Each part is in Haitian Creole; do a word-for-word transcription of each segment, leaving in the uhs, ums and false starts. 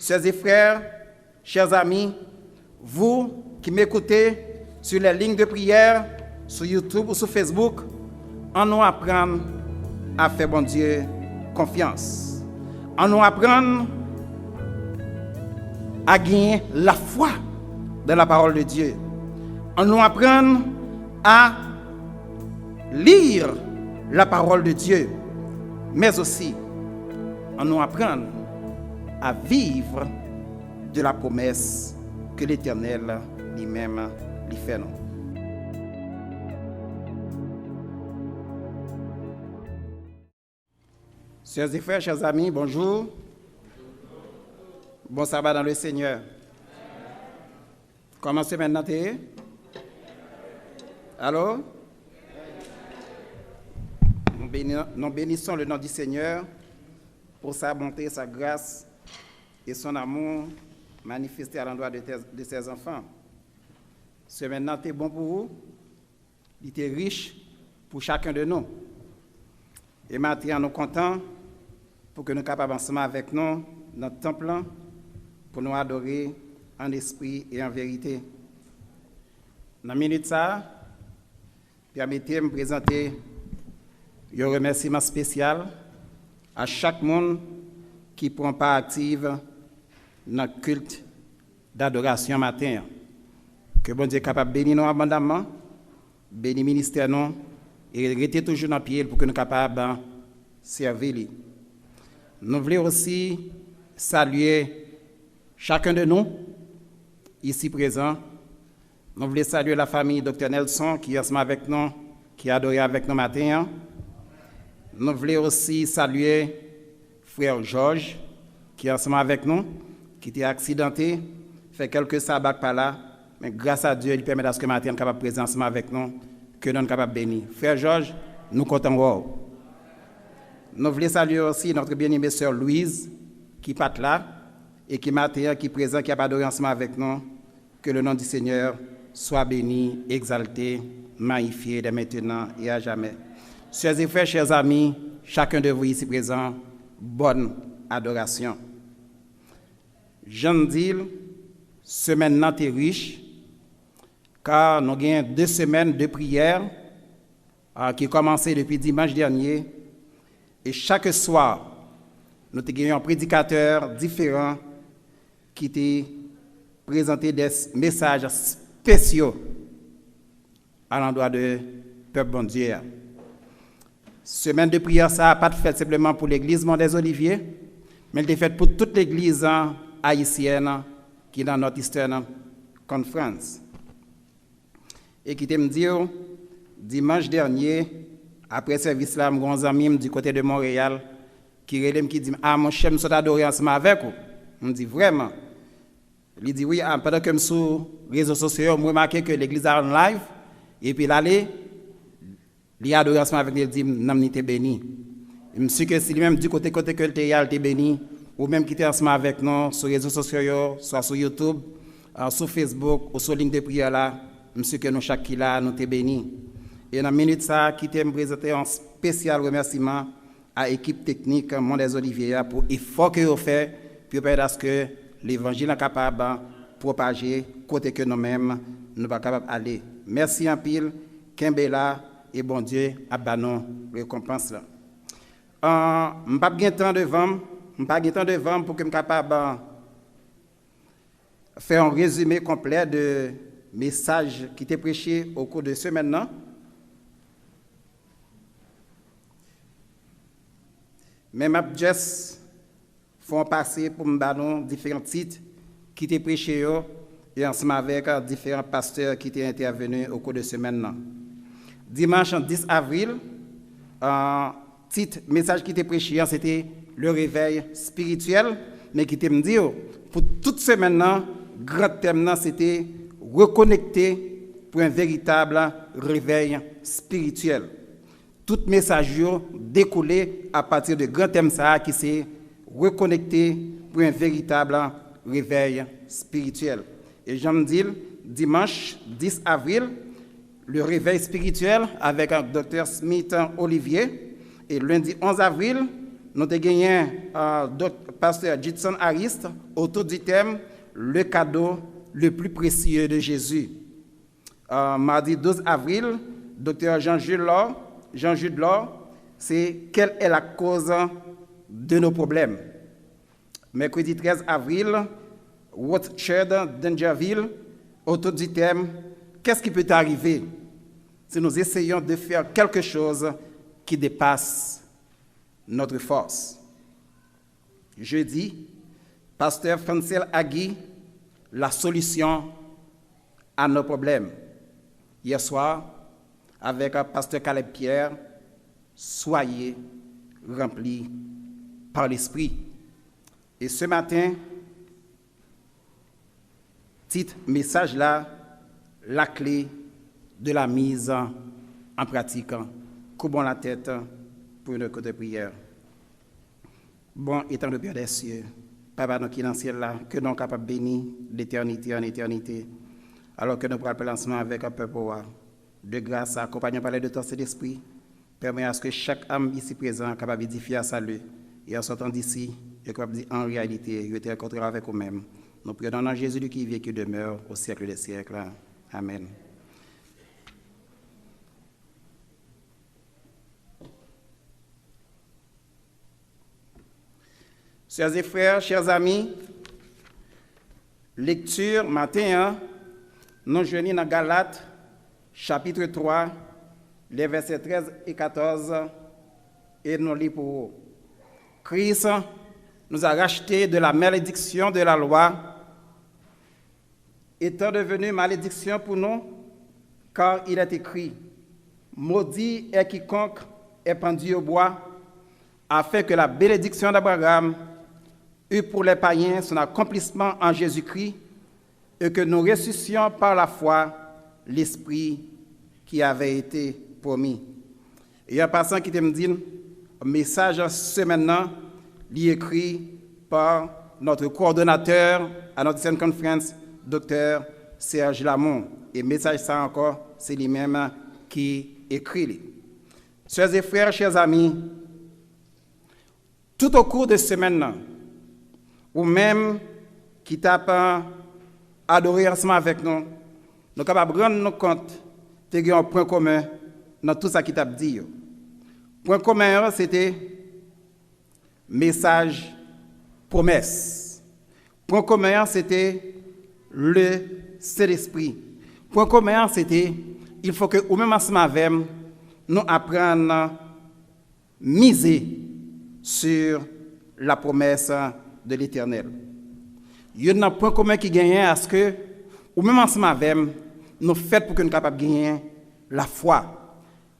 Sœurs et frères, chers amis, vous qui m'écoutez sur les lignes de prière, sur YouTube ou sur Facebook, annou aprann a fè Bondye konfyans. Annou aprann a genyen lafwa dans la parole de Dieu. Annou aprann a lire la parole de Dieu, mais aussi annou aprann a vivre de la promesse que l'Éternel li menm li fè nou. Sœurs et frères, chers amis, bonjour. Bon sabbat dans le Seigneur. Kòman semèn nan te ye? Alo? Nous béni-, nous bénissons le nom du Seigneur pour sa bonté, sa grâce et son amour manifesté à l'endroit de, tes- de ses enfants. Semèn nan te bon pou ou? Li te rich pou chacun de nous. E maten an, nou kontan pou ke nou kapab ansanm avèk nou nan tanp lan pou nou adore en esprit et en vérité. Nan minit sa a, pèmete m prezante yon remèsiman espesyal a chak moun ki pran pa aktiv nan kilt dadorasyon maten an. Ke Bondye kapab beni nou abondamman, beni ministè nou, e rete toujou nan pye l pou ke nou kapab sèvi li. Nou vle osi salye chacun de nous ici présent. Nou vle salye lafanmi Doktè Nelson ki ansanm avèk nou, ki adore avèk nou maten an. Nou vle osi salye frè Jòj ki ansanm avèk nou, ki te aksidante, fè kèlke sabak pa la, men gras a Dye, li pèmèt aske maten an kapab prezan ansanm avèk nou, ke nou kapab beni. Frè Jòj, nou kontan wè w. Nou vle salye osi notre bien-aimée sœur Louise, ki pa t la, e ki maten an, ki prezan, ki ap adore ansanm avèk nou. Que le nom du Seigneur soit béni, exalté, magnifié dès maintenant et à jamais. Sœurs et frères, chers amis, chacun de vous ici présent, bonne adoration. Jan m di l, semèn nan te rich, ka nou gen de semèn de priyè, a, ki kòmanse depi dimanch dènye, e chak swa, nou te gen yon predikatè diferan ki te prezante de mesaj espesyo alandwa de pèp Bondye a. Semèn de priyè sa a pa t fèt senpleman pou legliz Mont des Oliviers, men l te fèt pou tout legliz ayisyèn ki nan Northeastern Conference. E kite m di w, dimanch dènye, apre sèvis la, m gen yon zanmi m di kote de Monreyal ki rele m, ki di m, "A, monchè, m sot adore ansanm avèk ou." M di, "Vrèman?" Li di, "Wi, a, pandan ke m sou rezo sosyo yo, m remake ke legliz la on live, epi l ale, li adore ansanm avèk nou, li di m nanm li te beni." M si ke si li menm di kote, kote ke l te ye a, li te beni, ou menm ki te ansanm avèk nou sou rezo sosyo yo, swa sou YouTube, a, sou Facebook, ou sou liy de priyè la, m si ke nou chak ki la, nou te beni. E nan minit sa a, kite m prezante yon espesyal remèsiman a ekip teknik Mont des Oliviers a pou efò ke yo fè pou yo pèmèt aske levanjil lan kapab pwopaje kote ke nou menm nou pa kapab ale. Mèsi anpil, kenbe la, e Bondye ap ba nou rekonpans lan. An, m p ap gen tan devan m, m pa gen tan devan m pou ke m kapab, an, fè yon rezime konplè de mesaj ki te preche au cours de semèn nan. Men m ap just fè yon pase pou m ba nou diferan tit ki te preche yo, e ansanm avèk, a, diferan pastè ki te entèveni au cours de semèn nan. Dimanch dis avril, a, tit mesaj ki te preche an, se te Le réveil spirituel, men kite m di w, pou tout semèn nan, gran tèm nan, se te Rekonekte pour un véritable réveil spirituel. Tout mesaj yo dekoule apati de gran tèm sa a ki se Rekonekte pour un véritable réveil spirituel. E jan m di l, dimanch dis avril, Le réveil spirituel avèk Doktè Smith Olivier, e lendi onz avril, Nou te genyen euh, Dok- Pastè Judson Harris autour du thème Le cadeau le plus précieux de Jésus. Euh, mardi douze avril, Dr Jean-Jude Law, Jean-Jude Law, c'est quelle est la cause de nos problèmes. Mercredi treize avril, Rothschild Dangerville, autour du thème Qu'est-ce qui peut arriver si nous essayons de faire quelque chose qui dépasse notre force. Jeudi, Pasteur Francel Agui, la solution à nos problèmes. Hier soir, avec Pasteur Caleb Pierre, soyez remplis par l'Esprit. Et ce matin, tit mesaj la, la clé de la mise en pratique. Courbons la tête pour une courte prière. Bon et tendre Père des cieux, Papa nou ki nan syèl la, ke non kapab beni d'éternité en éternité. Alò ke nou pral pale ansanm avèk pèp ou a, de grâce, accompagnons par l'aide de ton Saint-Esprit, permet à ce que chaque âme ici présente capable d'édifier à salut et en sortant d'ici, est capable de dire en réalité, yo te renkontre avec ou même. Nous prions dans le nom de Jésus qui vit et qui demeure au siècle des siècles. Amen. Sœurs et frères, chers amis, lekti maten an, nou jwenn li nan Galat, chapit twa, les versets treize et quatorze, et nou li pou ou. Christ nous a rachetés de la malédiction de la loi, étant devenu malédiction pour nous, car il est écrit, maudit est quiconque est pendu au bois, afin que la bénédiction d'Abraham eût pour les païens son accomplissement en Jésus-Christ, et que nous ressuscions par la foi l'Esprit qui avait été promis. E an pasan, kite m di n, mesaj semèn nan, li ekri pa notre coordonnateur à notre Sainte Conference, Dr Serge Lamont. E mesaj sa ankò, se li menm ki ekri li. Sœurs et frères, chers amis, tout au cours de semèn nan, ou menm ki t ap adore ansanm avèk nou, nou kapab rann nou kont te gen yon pwen komen nan tout sa ki t ap di yo. Pwen komen an, se te mesaj pwomès. Pwen komen an, se te le Sentespri. Pwen komen an, se te, il faut que ou menm ansanm avè m, nou aprann miser sur la promesse de l'Éternel. Youn nan pwen komen ki genyen, aske ou menm ansanm avè m, nou fèt pou ke nou kapab genyen lafwa.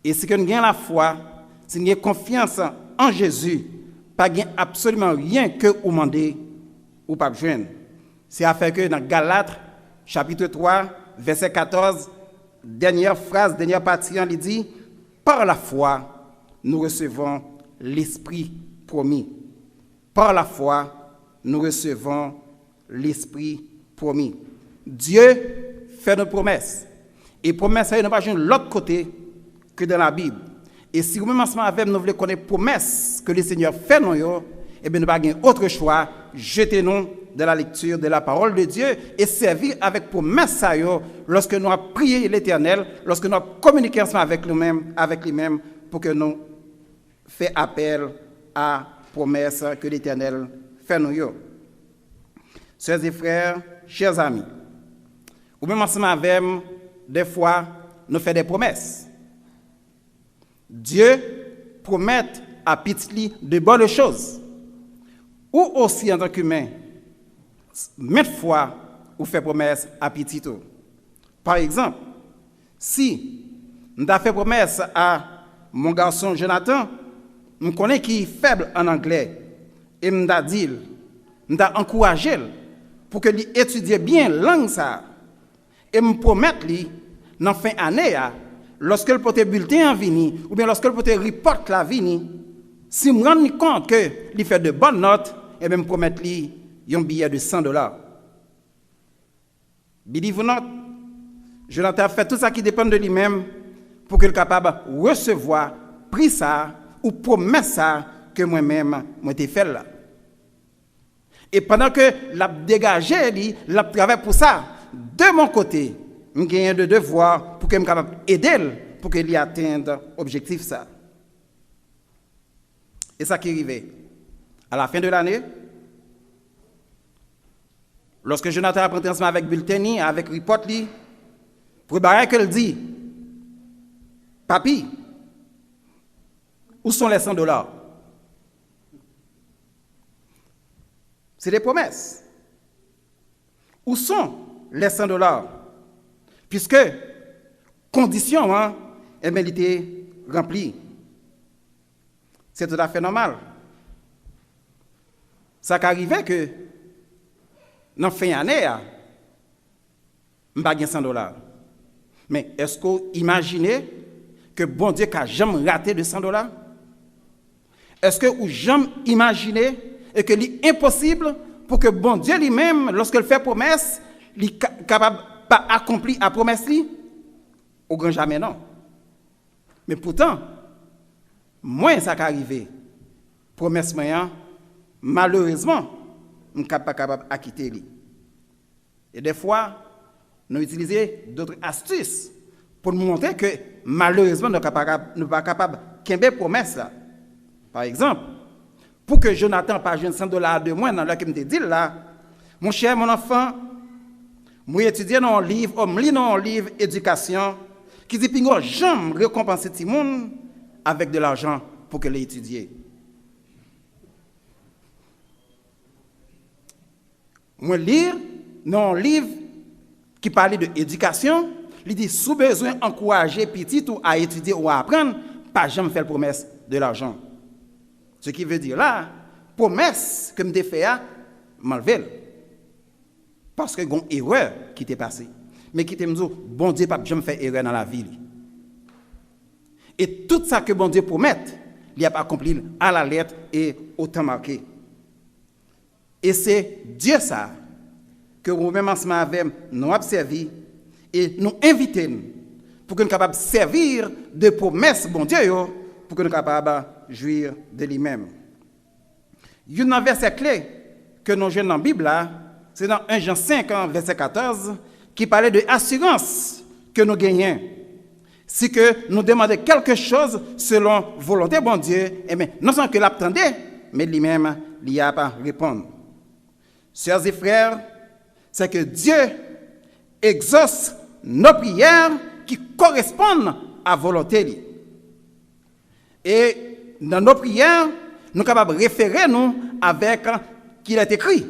E si ke n gen lafwa, si n gen konfyans an Jezi, pa gen absoliman ryen ke ou mande ou p ap jwenn. Se afè ke nan Galat, chapit twa, vèsè katòz, dènyè fraz, dènyè pati an, li di, par la foi, nous recevons l'Esprit promis. Par la foi, nous recevons l'Esprit promis. Dye fè nou pwomès. E pwomès sa yo, nou pa jwenn lòt kote ke dans la Bible. E si ou menm ansanm avè m, nou vle konnen pwomès ke le Seigneur fè nou yo, ebyen, nou pa gen autre choix, jeter nous dans la lecture de la parole de Dieu et servir avec pwomès sa yo lòske nou ap priye Letènèl, lòske nou ap kominike ansanm avèk nou menm, avèk li menm, pou ke nou fè apèl a pwomès ke Letènèl fè nou yo. Sœurs et frères, chers amis, ou menm ansanm avè m, dèfwa, nou fè de pwomès. Dye pwomèt a pitit li de bonnes choses. Ou osi, antanke men, mèt fwa ou fè pwomès a pitit ou. Pa egzanp, si m ta fè pwomès a mon garçon Jonathan, m konnen ki fèb an anglè, e m ta di l, m ta ankouraje l pou ke li etidye byen lang sa a. E m pwomèt li, nan fen ane a, lòske l pote bilten an vini, oubyen lòske l pote repòt la vini, si m rann li kont ke li fè de bòn nòt, ebyen, m pwomèt li yon biyè de san dola. Believe or not, Jonathan ap fè tout sa ki depann de li menm pou ke l kapab resevwa pri sa a, ou pwomès sa a, ke mwen menm mwen te fè l la. E pandan ke l ap degaje li, l ap travay pou sa, de mon kote, m genyen de devwa pou ke m kapab ede l pou ke li atenn objektif sa. E sa ki rive. A la fen de lane, lòske Jonathan ap rantre ansanm avèk bilten li, avèk repòt li, premye bagay ke l di, "Papi, où sont les cent dollars?" Se de pwomès. Où sont les cent dollars? Puisque kondisyon an, enben, li te ranpli. Se toutafè nòmal. Sa ka rive ke nan fen ane a, m pa gen san dola. Men èske w imajine ke Bondye ka janm rate de san dola? Èske ou janm imajine e ke li enposib pou ke Bondye li menm, lòske l fè pwomès, li ka, kapab pa akonpli a pwomès li? O gran jamè non. Men poutan, mwen sa ka rive. Pwomès mwen an, malerezman, m ka pa kapab akite li. E dèfwa, nou itilize dòt astis pou n montre ke malerezman nou ka pa kap-, nou pa kapab kenbe pwomès la. Pa egzanp, pou ke Jonathan pa jwenn san dola de mwen nan lè ke m te di l la, monchè, mon enfant, mwen etidye nan yon liv, o m li nan yon liv edikasyon ki di pinga w janm rekonpanse timoun avèk de lajan pou ke l etidye. Mwen li nan yon liv ki pale de edikasyon, li di, si w bezwen ankouraje pitit ou a etidye ou a aprann, pa janm fè l pwomès de lajan. Ce qui veut dire la, pwomès ke m te fè a, m anlve l. Paske gen yon erè ki te pase. Men kite m di w, Bondye p ap janm fè erè nan lavi li. E tout sa ke Bondye pwomèt, li ap akonpli l a la lèt e o tan make. E se Dye sa ke ou menm ansanm avè m nou ap sèvi e nou envite n pou ke n kapab sèvi de pwomès Bondye yo pou ke nou kapab jwi de li menm. Youn nan vèsè kle ke nou jwenn nan Bib la, se nan en Jan senk, vèsè katòz, ki pale de asirans ke nou genyen. Si ke nou demande quelque chose selon volonte Bondye, enben, non sèlman ke l ap tande, men li menm, li ap reponn. Sè e frè, c'est que Dieu exauce nos prières qui correspondent à volonté li. E nan nos prières, nou kapab refere nou avèk qu'il est écrit.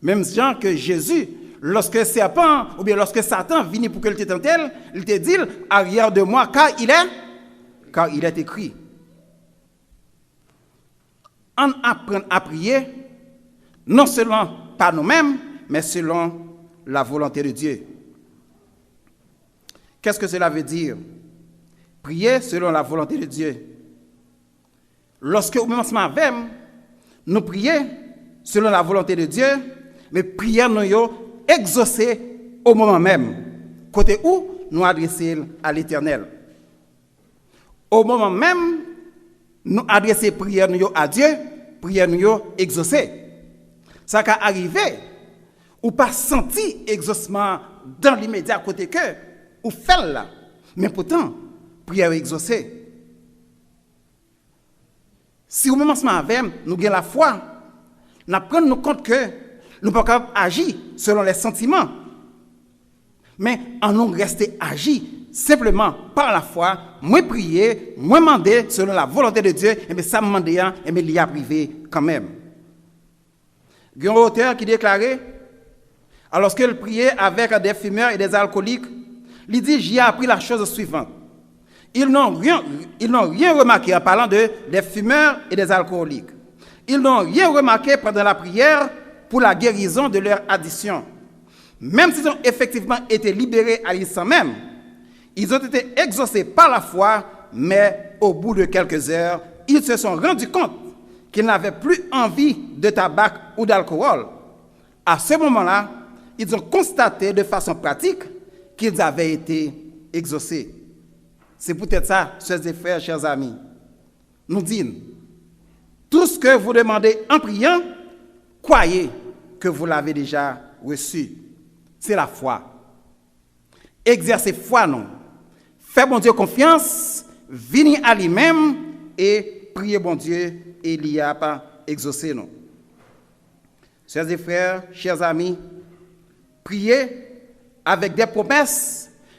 Menm jan ke Jezi, lòske sèpan, oubyen lòske Satan vini pou ke l te tante l, li te di l, arrière de moi, car il est, car il est écrit. Ann aprann a priye, non sèlman pa nou menm, men selon la volonte de Dye. Qu'est-ce que cela veut dire? Prier selon la volonté de Dieu. Lòske ou menm ansanm avè m, nou priye selon la volonte de Dye, men priyè nou yo egzose o moman menm, kote ou nou adrese l a Letènèl. O moman menm, nou adrese priyè nou yo a Dye, priyè nou yo egzose. Sa ka arive, ou pa santi egzosman an dan limedya kote ke ou fè l la, men poutan, priyè yo egzose. Si ou menm ansanm avè m, nou gen lafwa, n ap rann nou kont ke nou pa kapab aji selon lè santiman. Men, annou reste aji senpleman pa lafwa, mwen priye, mwen mande selon la volonte de Dye, enben sa m mande an, enben li ap rive kanmenm. Gen yon otè ki deklare, alors qu'il priait avec des fumeurs et des alcooliques, li di, j'ai appris la chose suivante. Ils n'ont rien, ils n'ont rien remarqué en parlant de, des fumeurs et des alcooliques. Ils n'ont rien remarqué pendant la prière pour la guérison de leur addiction. Même s'ils ont effectivement été libérés à l'instant même, ils ont été exaucés par la foi, mais au bout de quelques heures, ils se sont rendus compte qu'ils n'avaient plus envie de tabac ou d'alcool. À ce moment-là, ils ont constaté de façon pratique qu'ils avaient été exaucés. C'est peut-être ça, sœurs et frères, chers amis. Nou di n, Tout ce que vous demandez en priant, croyez que vous l'avez déjà reçu. Se lafwa. Egzèse fwa nou. Fè Bondye konfyans, vini a li menm e priye Bondye e li ap egzose nou. Sè e frè, chè zami, priye avèk de pwomès,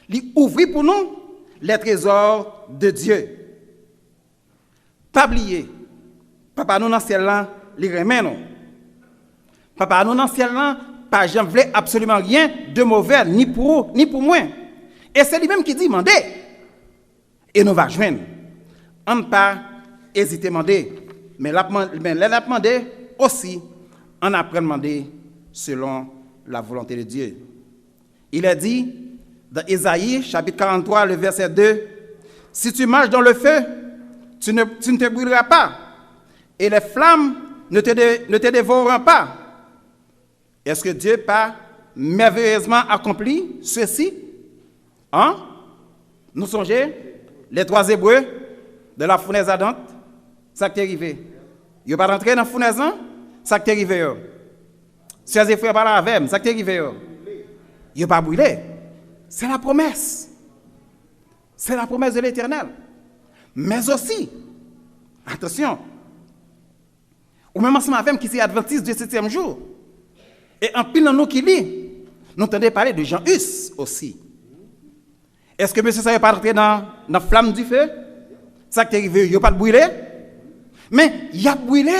li ouvri pou nou les trésors de Dieu. Pa bliye, Papa nou nan syèl lan, li renmen nou. Papa nou nan syèl lan pa janm vle absoliman ryen de movè ni pou ou, ni pou mwen. E se li menm ki di, mande, e nou va jwenn. Ann pa ezite mande, men l ap man-, men lè n ap mande osi, ann aprann mande selon la volonté de Dieu. Il est dit dans Ésaïe chapitre quarante-trois, le verset deux, si tu marches dans le feu, tu ne, tu ne te brûleras pas, et les flammes ne te dé-, ne te dévoreront pas. Est-ce que Dieu pas merveilleusement accompli ceci? Hein? Nou sonje les trois Hébreux de la fournaise ardente, sa k te rive? Yo pa t antre nan founèz lan, sa k te rive yo? Sè e frè, pale avè m, sa k te rive yo? Yo pa brile. C'est la promesse. C'est la promesse de l'Éternel. Mais aussi, attention, ou menm ansanm avè m ki se advantis de setyèm jou, e anpil nan nou ki li, nou tande pale de Jan Hus osi. Èske mesye sa yo pa t antre nan, nan flam dife? Sa k te rive yo, yo pa t brile? Men, y ap brile.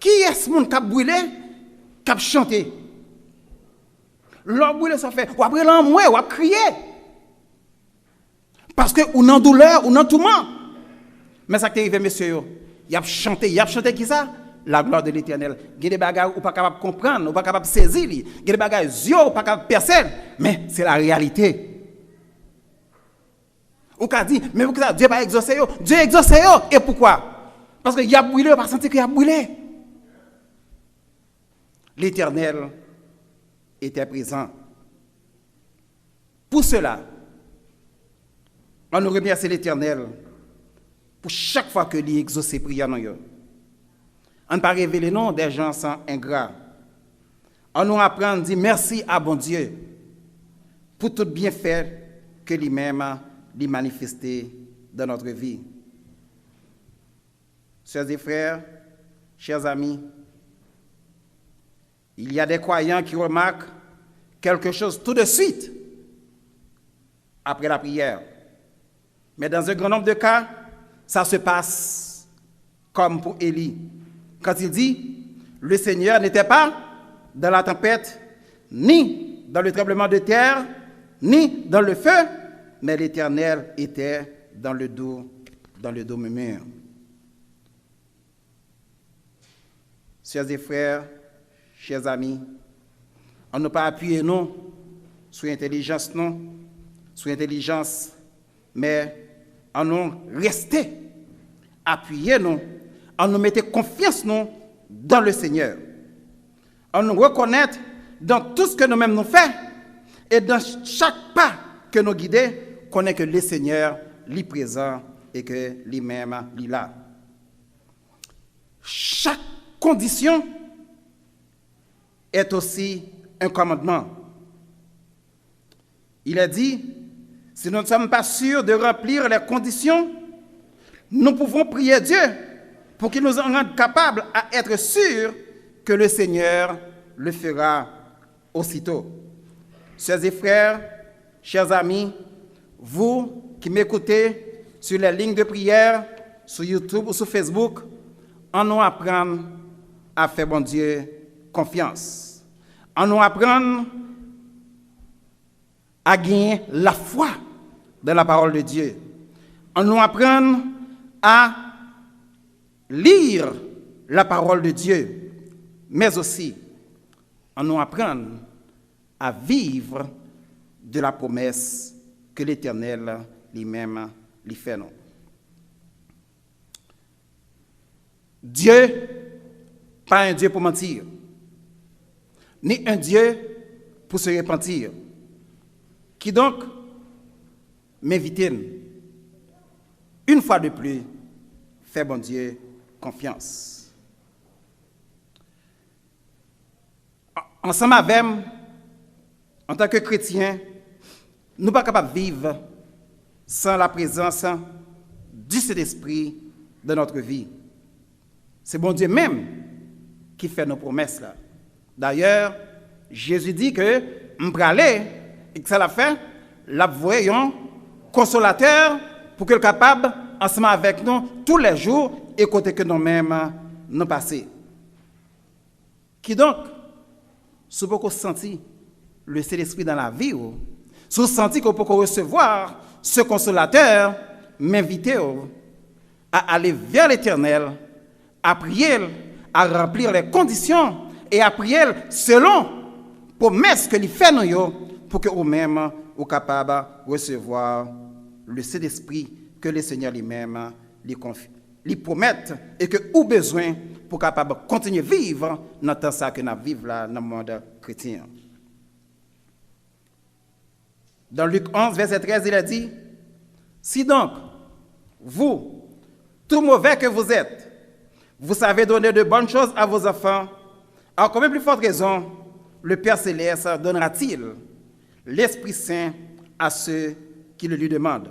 Kiyès moun k ap brile, k ap chante? Lè w brile, sa w fè, w ap rele anmwe, w ap kriye. Paske ou nan doulè, ou nan touman. Men sa k te rive mesye yo, y ap chante, y ap chante kisa? La gloire de l'Éternel. Gen de bagay ou pa kapab konprann, ou pa kapab sezi li. Gen de bagay zye w pa kapab pèse l, men se la réalité. Ou ka di, men poukisa Dye pa egzose yo? Dye egzose yo, e poukwa? Paske y ap brile, yo pa santi ke y ap brile. L'Éternel était présent. Pour cela, ann nou remèsye Letènèl pou chak fwa ke li egzose priyè nou yo. Ann pa revele nou de jan san engra. Ann nou aprann di mèsi a Bondye pou tout byenfè ke li menm li manifeste dans notre vie. Sœurs et frères, chers amis, il y a des croyants qui remarquent quelque chose tout de suite après la prière. Mais dans un grand nombre de cas, ça se passe comme pour Élie, quand il dit, le Seigneur n'était pas dans la tempête, ni dans le tremblement de terre, ni dans le feu, mais l'Éternel était dans le doux, dans le doux murmure. Sè e frè, chè zami, ann nou pa apiye nou sou entèlijans nou, sou entèlijans, men ann nou rete apiye nou, ann nou mete konfyans nou dans le Seigneur. Ann nou rekonèt dans tout ce que nou menm nou fè, e dans chak pa ke nou gide, konnen ke le Seigneur li prezan e ke li menm li la. Chaque condition est aussi un commandement. Il est dit, si nous ne sommes pas sûrs de remplir les conditions, nous pouvons prier Dieu pour qu'il nous en rende capables à être sûrs que le Seigneur le fera aussitôt. Sè e frè, chè zami, vous qui m'écoutez sur les lignes de prière, sou YouTube ou sou Facebook, ann nou aprann a fè Bondye konfyans. Ann nou aprann a genyen lafwa dans la parole de Dieu. Ann nou aprann a lire la parole de Dieu, mais aussi ann nou aprann à vivre de la promesse que l'Éternel li menm li fè nou. Dye pa yon Dye pou manti, ni yon Dye pou se repanti. Kidonk, m envite n, une fois de plus, fè Bondye konfyans. Ansanm avè m, antanke kretyen, nou pa kapab viv sans la présence du Saint-Esprit dans notre vie. Se Bondye menm ki fè nou pwomès la. Dayè, Jezi di ke m prale, e sa l ap fè, l ap voye yon konsolatè pou ke l kapab ansanm avèk nou toulèjou e kote ke nou menm nou pase. Kidonk, si w poko santi Lesentespri dans la vie w, si w santi ke w poko resevwa se konsolatè, m envite w à aller vers l'Éternel, à prier l, à remplir les conditions et à prier l selon pwomès ke li fè nou yo, pou ke ou menm ou kapab resevwa Lesentespri ke Lesenyè li menm li konf- li pwomèt e ke ou bezwen pou kapab kontinye viv nan tan sa ke n ap viv la nan mond kretyen an. Dans Luc onze, verset treize, il est dit, si donc, vous, tout mauvais que vous êtes, vous savez donner de bonnes choses à vos enfants, à combien plus forte raison le Père Céleste donnera-t-il l'Esprit Saint à ceux qui le lui demandent?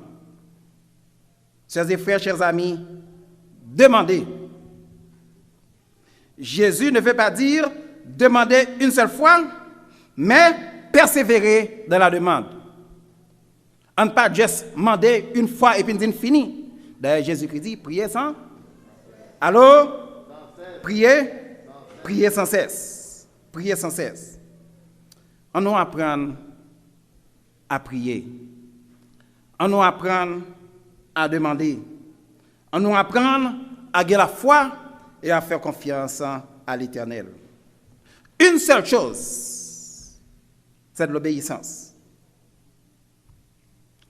Sœurs et frères, chers amis, demandez. Jésus ne veut pas dire demander une seule fois, mais persévérer dans la demande. Ann pa just mande yon fwa epi n di n fini. Dayè, Jezikri di, priye san. Alo? Priye, priye san sès. Priye san sès. Ann nou aprann à prier. Ann nou aprann à demander. Ann nou aprann à gen lafwa e à faire confiance à l'Éternel. Une seule chose, c'est de l'obéissance.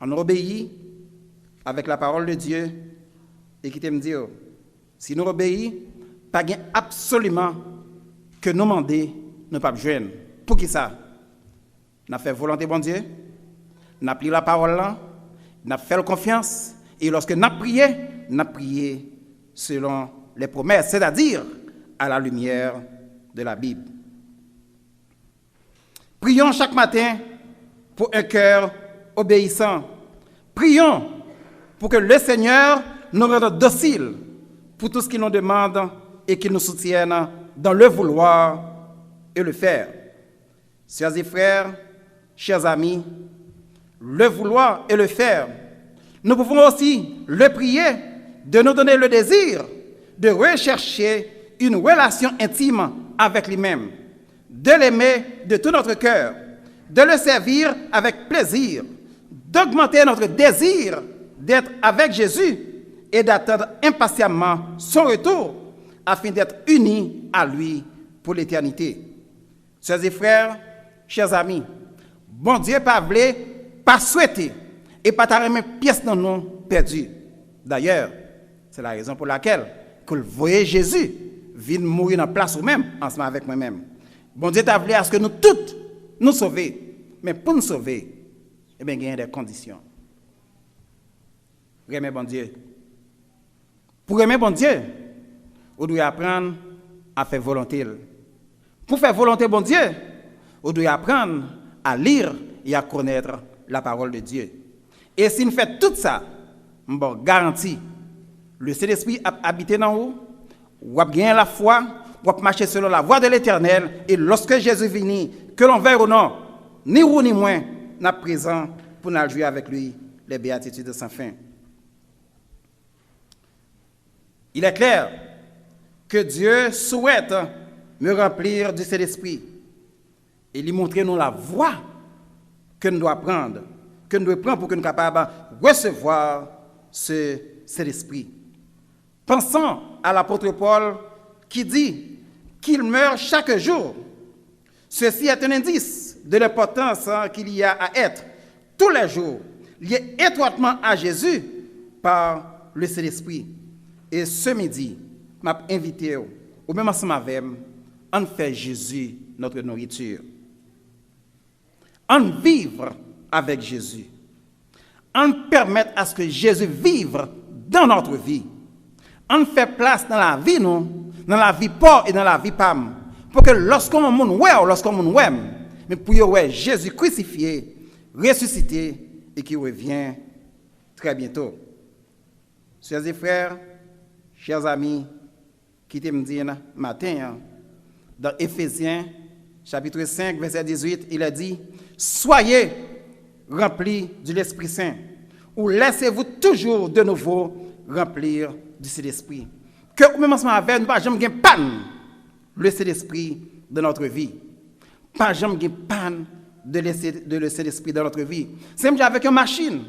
Ann nou obeyi avec la parole de Dieu e kite m di w, si nou obeyi, pa gen absoliman ke nou mande nou p ap jwenn. Poukisa? N ap fè volonte Bondye, n ap li lapawòl lan, n ap fè l konfyans, e lòske n ap priye, n ap priye selon les promesses, c'est-à-dire à la lumière de la Bible. Prions chaque matin pour un cœur obéissant. Prions pour que le Seigneur nous rende dociles pour tout ce qu'il nous demande et qu'il nous soutienne dans le vouloir et le faire. Sœurs et frères, chers amis, le vouloir et le faire, nous pouvons aussi le prier de nous donner le désir de rechercher une relation intime avec lui-même, de l'aimer de tout notre cœur, de le servir avec plaisir, d'augmenter notre désir d'être avec Jésus et d'attendre impatiemment son retour afin d'être unis à lui pour l'éternité. Sœurs et frères, chers amis, Bondye pa vle, pa swete, e pa ta renmen pyès nan nou pèdi. Dayè, se la rezon pou lakèl ke l voye Jezi vin mouri nan plas ou menm, ansanm avèk mwen menm. Bondye ta vle aske nou tout, nou sove. Men pou n sove, ebyen, genyen de kondisyon. Renmen Bondye. Pou renmen Bondye, ou dwe aprann a fè volonte l. Pou fè volonte Bondye, ou dwe aprann a lire et à connaître la parole de Dieu. E si n fè tout sa, m ba w garanti, Lesentespri ap abite nan ou, w ap genyen lafwa, w ap mache selon la voie de l'Éternel, e lòske Jezi vini, que l'on veuille ou non, ni ou ni mwen, n ap prezan pou n al jwi avèk li les béatitudes sans fin. Il est clair que Dieu souhaite me remplir du Saint-Esprit. E li montre nou lavwa ke n dwe pran, ke n dwe pran pou ke n kapab resevwa se Sentespri. Pensons à l'apôtre Paul qui dit qu'il meurt chaque jour. Ceci est un indice de l'importance qu'il y a à être tous les jours liés étroitement à Jésus par le Saint-Esprit. E ce midi, m ap envite w, ou menm ansanm avè m, ann fè Jezi notre nourriture. Ann viv avèk Jezi. Ann pèmèt aske Jezi viv dans notre vie. Ann fè plas nan lavi nou, nan lavi pa w e nan lavi pa m, pou ke lòske yon moun wè w, lòske yon moun wè m, men pou yo wè Jezi krisifye, resisite e ki revyen trè byento. Sè e frè, chè zami, kite m di n maten an, dans Éphésiens, chapitre cinq, verset dix-huit, il est dit, soyez remplis de l'Esprit Saint, ou laissez-vous toujours de nouveau remplir du Saint-Esprit. Ke ou menm ansanm avè nou pa janm gen pàn le Saint-Esprit dans notre vie. Pa janm gen pàn de le, de le Saint-Esprit dans notre vie. Se menm jan avèk yon machin.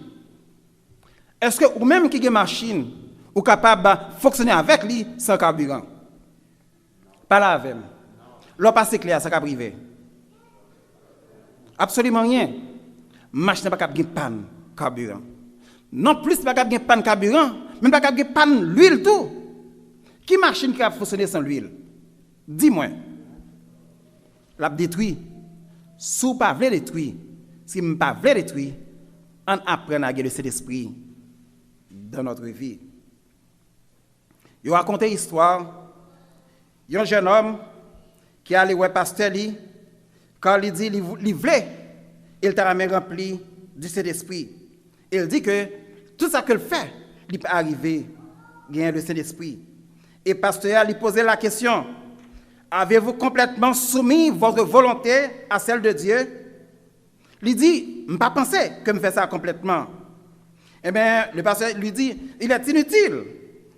Èske ou menm ki gen machin, ou kapab fonksyone avèk li san kabiran? Pale avè m. Lè w pase kle a, sa k ap rive? Absoliman ryen. Machin nan pa kab gen pàn kabiran. Non plis li pa kab gen pàn kabiran, men li pa kab gen pàn lwil tou. Ki machin ki ap fonksyone san lwil? Di mwen. L ap detwi. Si w pa vle detwi, si m pa vle detwi, ann aprann a gen le Sentespri dans notre vie. Yo rakonte istwa yon jennonm ki ale wè pastè li, kan li di li, li vle, e l ta renmen ranpli du Sentespri. E l di ke tout sa ke l fè, li pa rive genyen le Sentespri. E pastè a li poze l la kesyon, avez-vous complètement soumis votre volonté à celle de Dieu? Li di, m pa panse ke m fè sa konplètman. Ebyen, le pasteur lui dit, il est inutile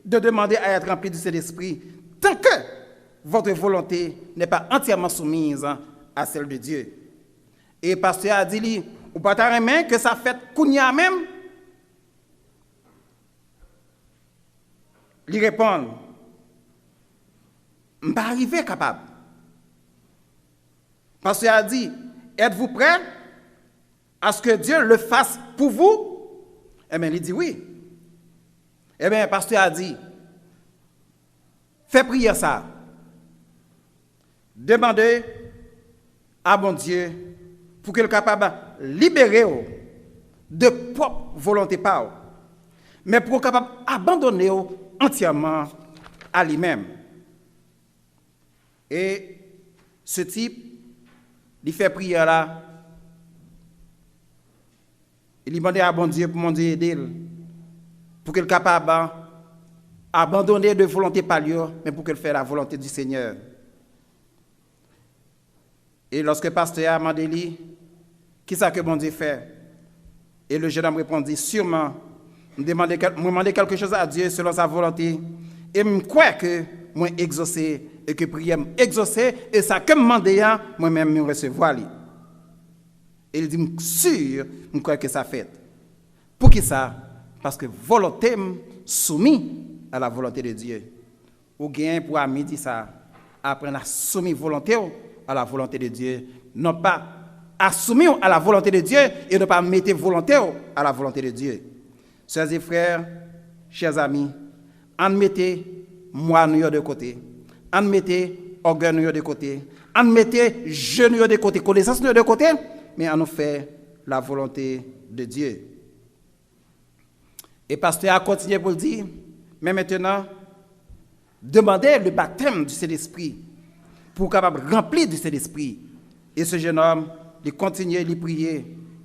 de demander à être rempli du Saint-Esprit tant que votre volonté n'est pas entièrement soumise à celle de Dieu. E pastè a di li, ou pa ta renmen ke sa fèt kounye a menm? Li reponn, m pa rive kapab. Pastè a di, êtes-vous prêt à ce que Dieu le fasse pour vous? Ebyen, li di wi. Ebyen, pastè a di, fè priyè sa. Demande a Bondye pou ke l kapab libere w de pwòp volonte pa w, men pou w kapab abandone w antyèman a li menm. E se tip, li fè priyè la, e li mande a Bondye pou Bondye ede l, pou ke l kapab abandone de volonte pa l yo, men pou ke l fè la volonte du Seigneur. E lòske pastè a mande li, kisa ke Bondye fè? Et le jeune homme répondit, sûrement, m demande kèl-, mwen mande quelque chose à Dieu selon sa volonté, e m kwè ke mwen egzose, e ke priyè m egzose, e sa ke m mande a, mwen menm m resevwa li. E li di, m si, m kwè ke sa fèt. Poukisa? Paske volonte m soumi à la volonté de Dieu. Ou gen pou a midi sa, aprann a soumi volonte w à la volonté de Dieu, non pa a soumi w à la volonté de Dieu, e non pa mete volonte w à la volonté de Dieu. Sè e frè, chè zami, ann mete mwa nou yo de kote, ann mete ògèy nou yo de kote, ann mete je nou yo de kote, konesans nou yo de kote, men ann nou fè la volonté de Dieu. E pastè a kontinye pou l di, men mentenan, demande le baptême du Saint-Esprit pou w kapab ranpli du Saint-Esprit. E se jennonm, li kontinye, li priye,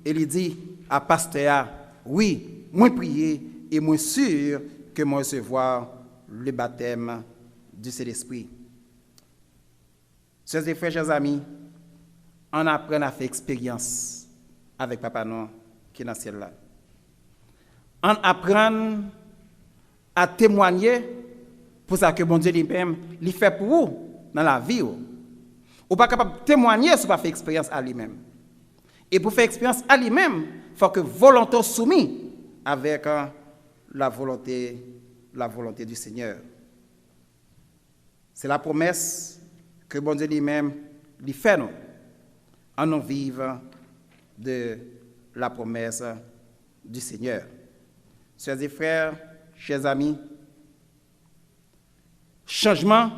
e li di a pastè a, wi, mwen priye, e mwen si ke mwen resevwa le baptême du Saint-Esprit. Sè e frè, chè zami, ann aprann a fè eksperyans avèk Papa nou ki nan syèl la. Ann aprann a temwanye pou sa ke Bondye li menm li fè pou ou nan lavi w. Ou pa kapab temwanye si w pa fè eksperyans a li menm. E pou fè eksperyans a li menm, fòk ke volonte w soumi avèk, euh, la volonté, la volonté du Seigneur. Se la pwomès ke Bondye li menm li fè nou. Ann nou viv de la promesse du Seigneur. Sè e frè, chè zami, chanjman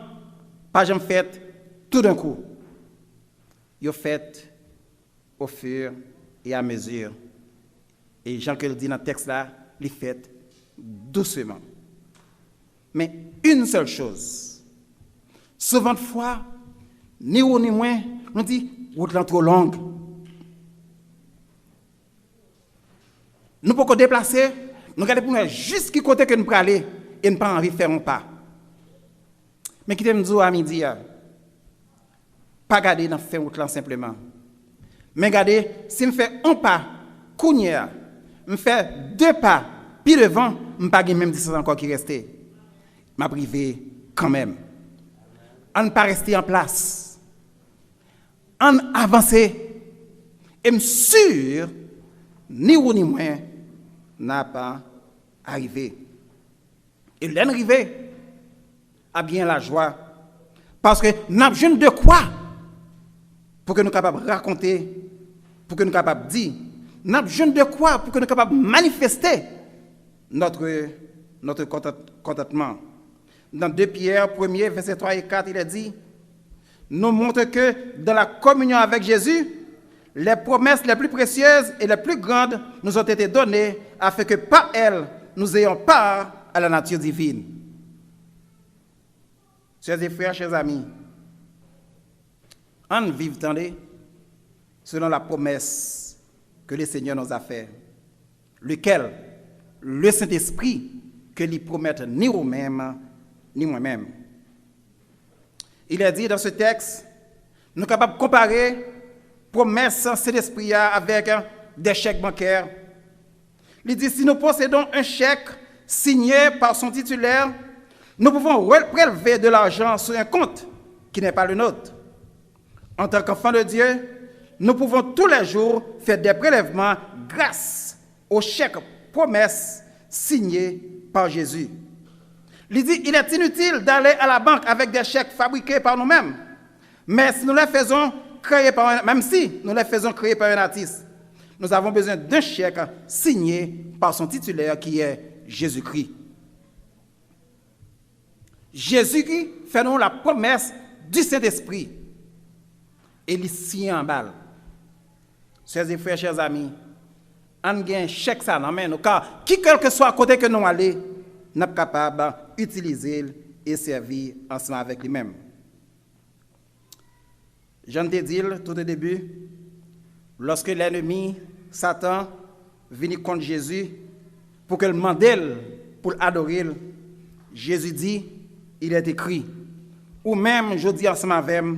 pa janm fèt toudenkou. Yo fèt au fur et à mesure. E jan ke l di nan tèks la, li fèt douseman. Men, une seule chose. Souvantfwa, ni ou ni mwen, nou di, wout lan twò long. Nou poko deplase, nou gade pou nou wè jis ki kote ke nou prale, e nou pa anvi fè yon pa. Men kite m di w a midi a, pa gade nan fen wout lan senpleman. Men gade, si m fè yon pa kounye a, m fè de pa pi devan, m pa gen menm distans ankò ki reste. M ap rive kanmenm. Ann pa reste an plas. Ann avanse. E m si, ni ou ni mwen, n ap arive. E lè n rive, ap gen lajwa. Paske n ap jwenn dekwa pou ke nou kapab rakonte, pou ke nou kapab di. N ap jwenn dekwa pou ke nou kapab manifeste notre, notre content- contentement. Dans deux Pierre premier, verset trois et quatre, il est dit, nous montre que dans la communion avec Jésus, les promesses les plus précieuses et les plus grandes nous ont été données afin que par elles, nous ayons part à la nature divine. Chers frères, chers amis, ann viv, tande, selon la promesse que le Seigneur nous a fait, lequel? Le Saint-Esprit que li pwomèt ni ou menm, ni mwen menm. Il est dit dans ce texte, nou kapab konpare pwomès Sentespri a avèk de chèk bankè. Li di, si nous possédons un chèque signé par son titulaire, nous pouvons re- prélever de l'argent sur un compte qui n'est pas le nôtre. En tant qu'enfants de Dieu, nous pouvons tous les jours faire des prélèvements grâce au chèque promesse signé par Jésus. Il dit, il est inutile d'aller à la banque avec des chèques fabriqués par nous-mêmes. Mais si nous les faisons créer par un, même si nous les faisons créer par un artiste, nous avons besoin d'un chèque signé par son titulaire qui est Jésus-Christ. Jezi ki fè nou la promesse du Saint-Esprit. E li siyen anba l. Chers frères, chers amis, ann gen chèk sa nan men nou, ka ki kèlkeswa kote ke nou ale, n ap kapab itilize l e sèvi ansanm avèk li menm. Jan n te di l tout o debi, lòske lènmi, Satan, vini kont Jezi pou ke l mande l pou l adore l, Jezi di, il est écrit. Ou menm, jodi a, ansanm avè m,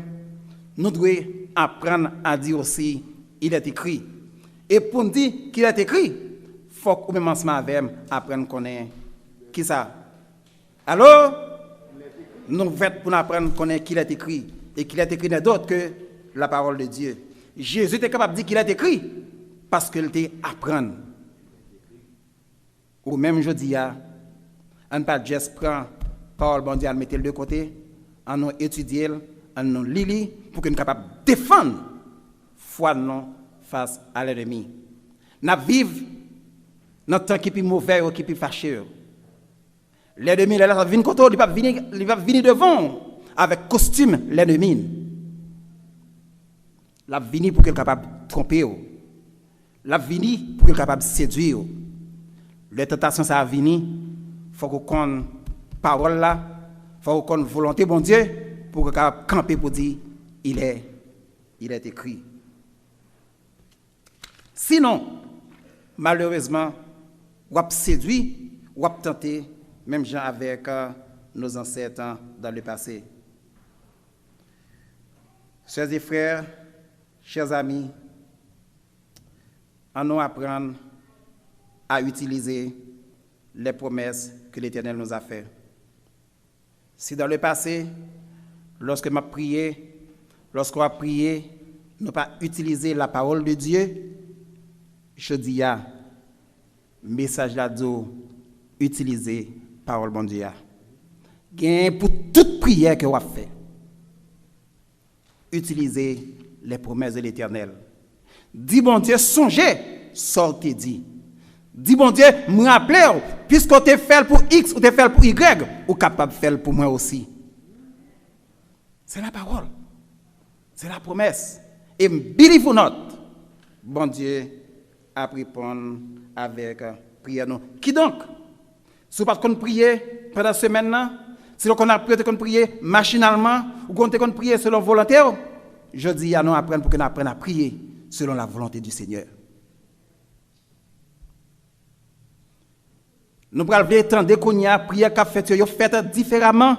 nou dwe aprann a di osi, il est écrit. E pou n di, qu'il est écrit, fòk ou menm ansanm avè m aprann konnen kisa. Alo? Nou fèt pou n aprann konnen qu'il est écrit. E qu'il est écrit n'est d'autre que la parole de Dieu. Jezi te kapab di qu'il est écrit paske l te aprann. Ou menm jodi a, ann pa just pran pawòl Bondye a, ann mete l de kote, ann nou etidye l, ann nou li li, pou ke n kapab defann fwa nou fas a lènmi. N ap viv nan tan ki pi move yo, ki pi fache yo. Lènmi, lè l ap vin kote w, li p ap vini, li p ap vini devan w avèk kostim lènmi. L ap vini pou ke l kapab twonpe w. L ap vini pou ke l kapab sedui w. Lè tantasyon sa a vini, fòk ou konn pawòl la, fòk ou konn volonte Bondye pou ke w kapab kanpe pou di, il est, il est écrit. Sinon, malerezman, w ap sedui, w ap tante, menm jan avèk, euh, nos ancêtres dans le passé. Chers frères, chers amis, ann nou aprann a itilize les promesses que l'Éternel nous a fait. Si dans le passé, lòske m ap priye, lòske w ap priye, nou pa itilize la parole de Dieu, jodi a, mesaj la di w itilize pawòl Bondye a. Genyen pou tout priyè ke w ap fè. Itilize les promesses de l'Éternel. Di Bondye, sonje sa w te di. Di Bondye, m raple w, piske w te fè l pou X, ou te fè l pou Y, ou kapab fè l pou mwen osi. Se la pawòl. Se la promès. E m believe ou not, Bondye ap reponn avèk priyè nou. Kidonk, Si w pa t konn priye pandan semèn nan, si w konn ap priye, w te konn priye machinalman, ou konn te konn priye selon volonte w, jodi a nou aprann pou ke n aprann a priye selon la volonte du Seigneur. Nou pral vle tande kounye a priyè k ap fèt yo, yo fèt diferaman,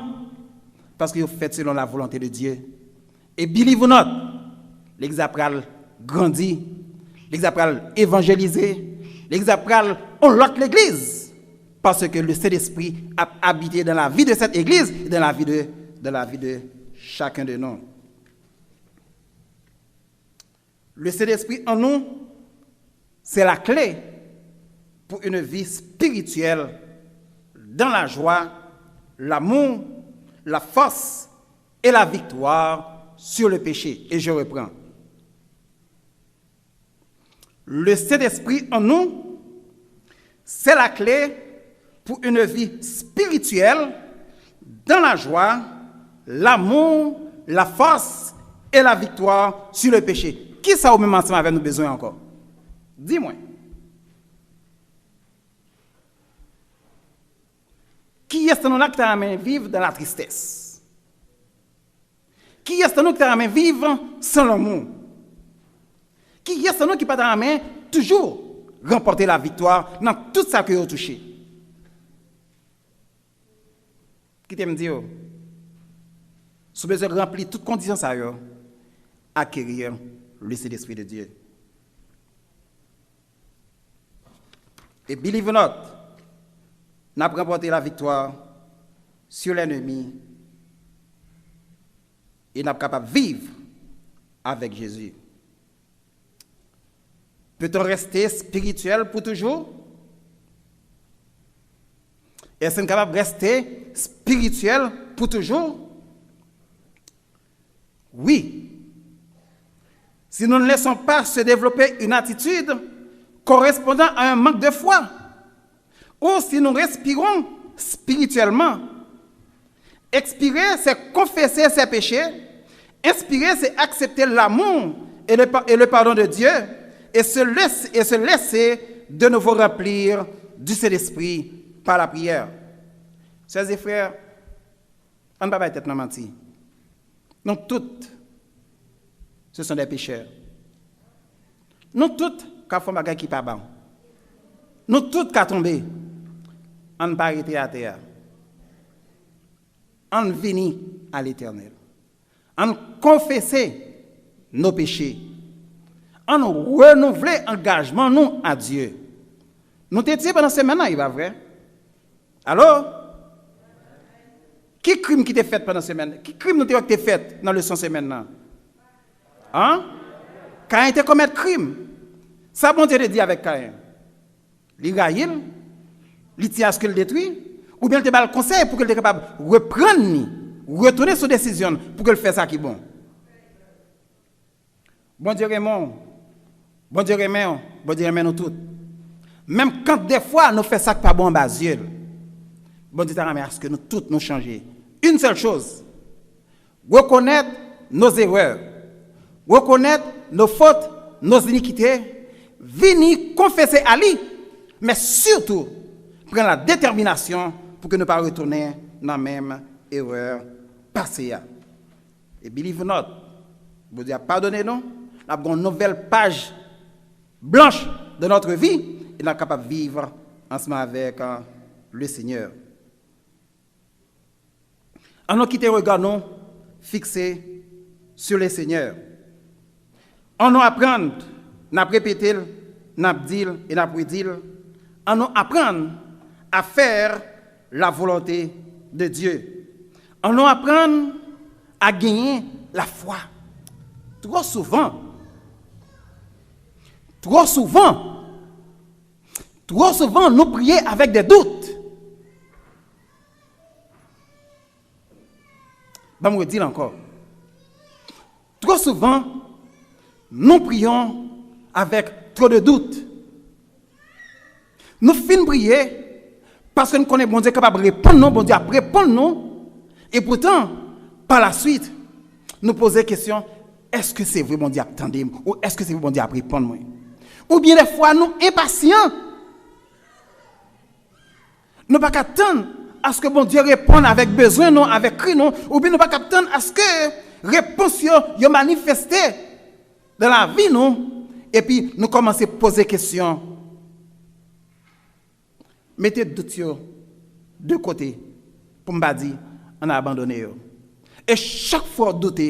paske yo fèt selon la volonte de Dye. E believe ou not, legliz la pral grandi, legliz la pral evanjelize, legliz la pral yon lòt legliz, paske le Sentespri ap abite dans la vie de cette église et dans la vie de, dans la vie de chacun de nous. Le Saint-Esprit en nous, c'est la clé pour une vie spirituelle dans la joie, l'amour, la force et la victoire sur le péché. Et je reprends. Le Saint-Esprit en nous, c'est la clé pour une vie spirituelle dans la joie, l'amour, la force et la victoire sur le péché. Kisa ou menm ansanm avè nou bezwen ankò? Di mwen. Kiyès nan nou la ki ta renmen viv dans la tristesse? Kiyès nan nou ki ta renmen viv san lanmou? Kiyès nan nou ki pa ta renmen toujou ranpòte laviktwa nan tout sa ke yo touche? Kite m di w, si w bezwen ranpli tout kondisyon sa yo, acquérir le Saint-Esprit de Dieu. E believe it or not, n ap ranpòte laviktwa sou lènmi e n ap kapab viv avèk Jezi. Peut-on rester spirituel pour toujours? Èske n kapab rete espirityèl pou toujou? Oui. Si nous ne laissons pas se développer une attitude correspondant à un manque de foi, ou si nous respirons spirituellement, expirer, c'est confesser ses péchés. Inspirer, c'est accepter l'amour et le, pa- et le pardon de Dieu et se, laisser, et se laisser de nouveau remplir du Saint-Esprit par la prière. Sè e frè, ann pa bay tèt nou manti. Nou tout, ce sont des pécheurs. Nou tout ka fè yon bagay ki pa bon. Nou tout ka tonbe. Ann pa rete atè a. Ann vini a Letènèl. Ann konfese nos péchés. Ann renouvle angajman nou a Dye. Nou te di pandan semèn nan, e pa vre? Alo? Ki krim ki te fèt pandan semèn? Ki krim nou te wè ki te fèt nan leson semèn nan? An? Kayen te komèt krim. Sa Bondye te di avèk Kayen? Li rayi l? Li di aske l detwi? Oubyen l te ba l konsèy pou ke l te kapab reprann li, retounen sou desizyon l pou ke l fè sa ki bon? Bondye renmen w. Bondye renmen w. Bondye renmen nou tout. Menm kan dèfwa nou fè sa k pa bon anba zye l, Bondye ta renmen aske nou tout nou chanje. Une seule chose, reconnaître nos erreurs, reconnaître nos fautes, nos iniquités, vini konfese a li, men sitou pran la détermination pou ke nou pa retounen nan menm erè pase a. E believe it or not, Bondye ap padone nou, n ap gen yon nouvèl paj blanch dans notre vie, e n ap kapab viv ansanm avèk euh, le Senyè. Ann nou kite rega nou fikse sur le Senyè. Ann nou aprann, n ap repete l, n ap di l e n ap redi l, ann nou aprann à faire la volonté de Dieu. Ann nou aprann a genyen lafwa. Twò souvan, twò souvan, twò souvan nou priye avèk de dout. Ban m redi l ankò. Twò souvan, nou priye avèk twò de dout. Nou fin priye paske nou konnen Bondye kapab reponn nou, Bondye ap reponn nou. E poutan, pa la swit, nou poze kesyon, èske se vre Bondye ap tande m? Ou èske se vre Bondye ap reponn mwen? Oubyen dèfwa nou enpasyan. Nou pa ka tann aske Bondye reponn avèk bezwen nou, avèk kri nou, oubyen nou pa ka tann aske repons yo, yo manifeste nan lavi nou, epi nou kòmanse poze kesyon. Mete dout yo de kote, pou m pa di ann abandone yo. E chak fwa w doute,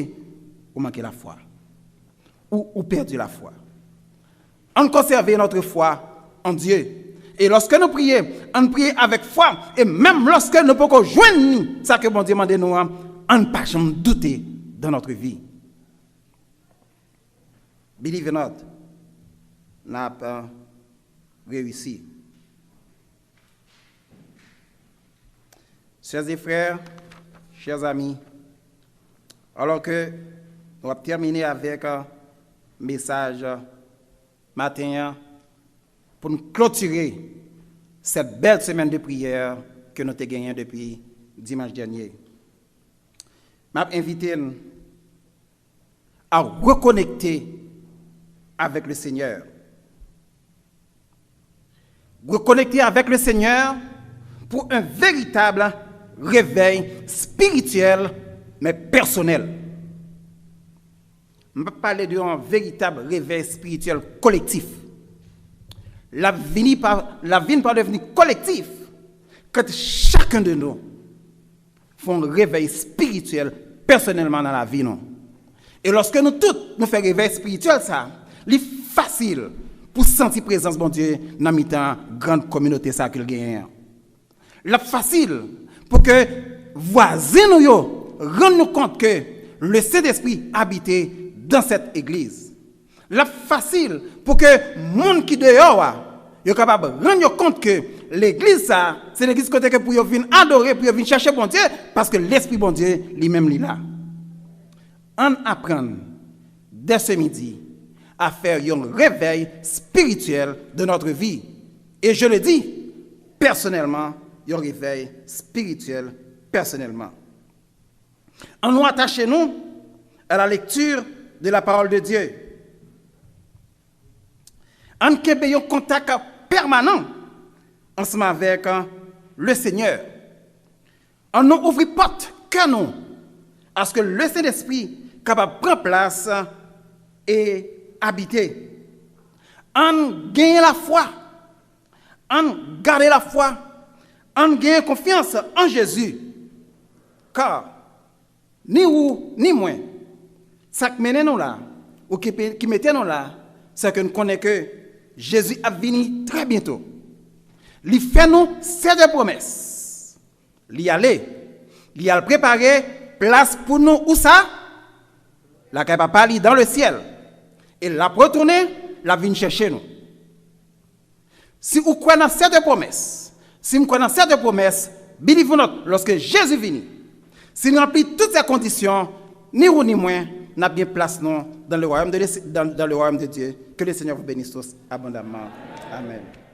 ou manke lafwa. Ou, ou pèdi lafwa. Ann konsève notre foi en Dieu. E lòske nou priye, ann priye avèk fwa. E menm lòske nou poko jwenn ni sa ke Bondye mande nou an, ann pa janm doute dans notre vie. Believe it or not, n ap, euh, reyisi. Sè e frè, chè zanmi, alò ke nou ap tèmine avèk, euh, mesaj, euh, maten an, pou n klotire cette belle semaine de prière ke nou te genyen depi dimanch dènye. M ap envite n a rekonekte avec le Seigneur. Rekonekte avec le Seigneur pour un véritable réveil spirituel, mais personnel. M p ap pale de yon veritab revèy espirityèl kolektif. L ap vini pa, l ap vin pa devni kolektif quand chacun de nous fè yon revèy espirityèl pèsonèlman nan lavi nou. E lòske nou tout, nou fè revèy espirityèl sa, li fasil pou santi prezans Bondye nan mitan gran kominote sa ke l genyen an. L ap fasil pou ke vwazen nou yo rann nou kont ke le Sentespri abite dans cette église. L ap fasil pou ke moun ki deyò a, yo kapab rann yo kont ke legliz sa a, se legliz kote ke pou yo vin adore, pou yo vin chèche Bondye, paske Lespri Bondye li menm li la. Ann aprann, dès ce midi, à faire yon revèy espirityèl de notre vie. Et je le dis, pèsonèlman, yon revèy espirityèl pèsonèlman. Ann nou atache nou à la lecture de la parole de Dieu. Ann kenbe yon kontak pèmanan ansanm avèk le Senyè. Ann nou ouvri pòt kè nou, aske le Sentespri kapab pran plas e abite. Ann genyen lafwa. Ann gade lafwa. Ann genyen konfyans an Jezi. Ka ni ou, ni mwen, sa k mennen nou la, ou ki pe, ki mete nou la, se ke n konnen ke Jezi ap vini trè byento. Li fè nou sèten pwomès. Li ale. Li al prepare plas pou nou. Ousa? Lakay Papa li, dans le ciel. E l ap retounen, l ap vin chèche nou. Si ou kwè nan sèten pwomès, si m kwè nan sèten pwomès, believe it or not, lòske Jezi vini, si n ranpli tout sèt kondisyon, ni ou ni mwen, n ap gen plas nou dans le royaume de, dans, dans le royaume de Dieu. Que le Seigneur vous bénisse tous abondamment. Amen.